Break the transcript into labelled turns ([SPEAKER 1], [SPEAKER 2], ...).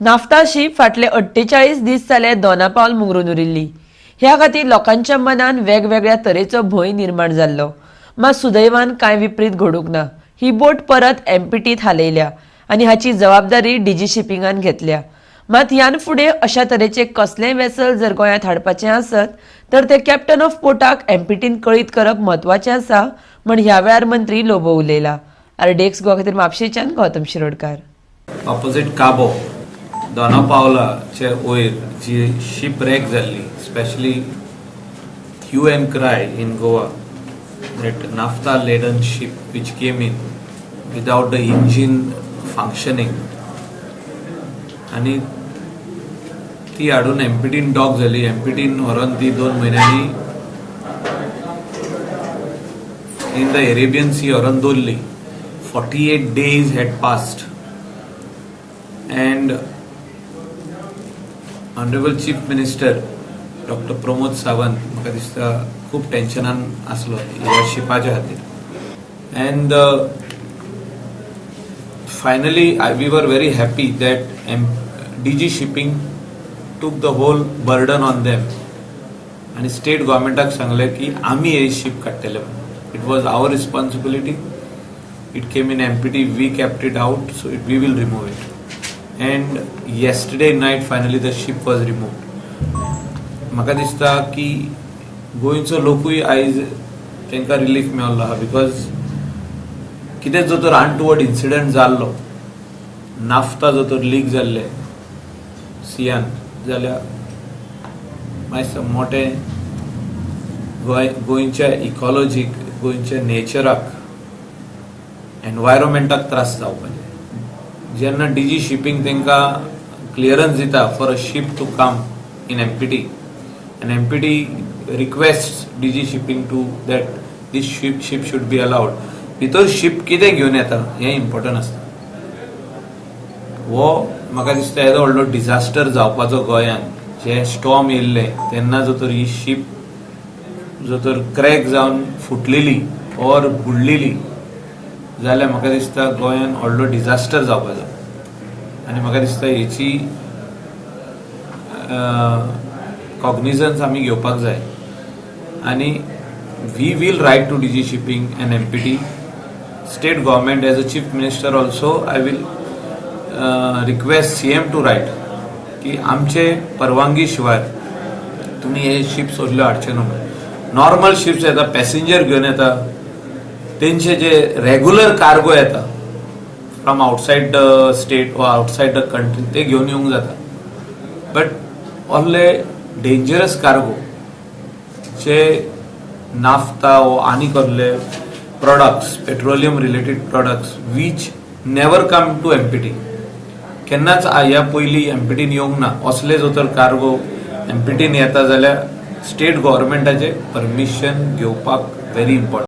[SPEAKER 1] Naphtha ship फाटले 48 दीस जाले दोनापावल मुंगरून उरिल्ली. ह्या खातीर लोकांच्या मनान वेगवेगळ्या तरेचो भंय निर्माण जाल्लो. मात सुदैवान कांय विपरीत घडूंक ना. ही बोट परत एमपीटीत हालयल्या आनी हाची जबाबदारी डीजी शिपिंगान घेतल्या. मात ह्यान फुडें अशा तरेचे कसलेंय वेसल जर गोंयांत हाडपाचें आसत तर ते कॅप्टन ऑफ पोर्टाक एमपीटीन कळीत करप म्हत्वाचें आसा म्हण ह्या वेळार मंत्री लोबो उलयला. आरडीएक्स गोवा खातीर म्हापशेंच्यान गौतम शिरोडकार.
[SPEAKER 2] ऑपोजीट काबो दोना पावलाचे वयर जी शीप रॅक जाल्ली, specially hue and cry in Goa that naphtha laden ship which came in without the engine functioning आनी ती हाडून एमपीटीन डॉक जाली. एमपीटीन व्हरोन ती 2 म्हयन्यांनी इन the Arabian सी व्हरोन दवरली. 48 days had passed and Honourable Chief Minister Doctor Pramod Sawant म्हाका दिसता खूब टेन्शनान आसलो ह्या शिपाच्या खातीर. And finally we were very happy that DG Shipping took the whole burden on them आनी स्टेट गव्हर्मेंटाक सांगलें की आमी हे शीप काडटले म्हणून. It was our responsibility. It came in MPT, we kept it out, so we will remove it. And yesterday night finally the ship was removed. म्हाका दिसता की गोंयचो लोकूय आयज तांकां रिलीफ मेळ्ळो आहा, because कितें जो तर अनटुवर्ड इन्सिडंट जाल्लो, नाफ्ता जो तर लीक जाल्ले सियान जाल्यार मातशें मोटें गोंय गोंयच्या इकॉलॉजीक, गोंयच्या नेचराक, एनवायरोमेंटाक त्रास जावपाचे. जेन्ना डीजी शिपींग तांकां क्लियरन्स दिता for a ship to come in MPT and MPT request DG Shipping to that this ship should be allowed, भितर शीप कितें घेवन येता हें इम्पॉर्टंट आसता. हो म्हाका दिसता येदो व्हडलो डिझास्टर जावपाचो गोंयांत, जे स्टॉर्म येयल्ले तेन्ना जर तर ही शीप जर तर क्रॅक जावन फुटलेली ऑर बुडलेली जाल्यार म्हाका दिसता गोंयान व्हडलो डिझास्टर जावपाचो. आनी म्हाका दिसता हेची कॉग्निजन्स आमी घेवपाक जाय आनी we will write to DG Shipping and MPT state government. As a Chief Minister also, I will request CM to write की आमचे परवानगी शिवाय तुमी हे शिप्स असल्यो हाडचे न्हू. नॉर्मल शिप्स येता, पॅसेंजर घेवन येता, तेंचे जे रेगुलर कार्गो येता from outside the state or outside the country, ते घेवन येवंक जाता. बट असले डेंजरस कार्गो जे नाफ्ता वो आनी कसले products, petroleum related products which never come to MPT, केन्नाच ह्या पयलीं एमपीटीन येवंक ना, असले जर तर कार्गो एमपीटीन येता जाल्यार स्टेट गव्हर्मेंटाचे परमिशन घेवपाक व्हेरी इम्पॉर्टंट.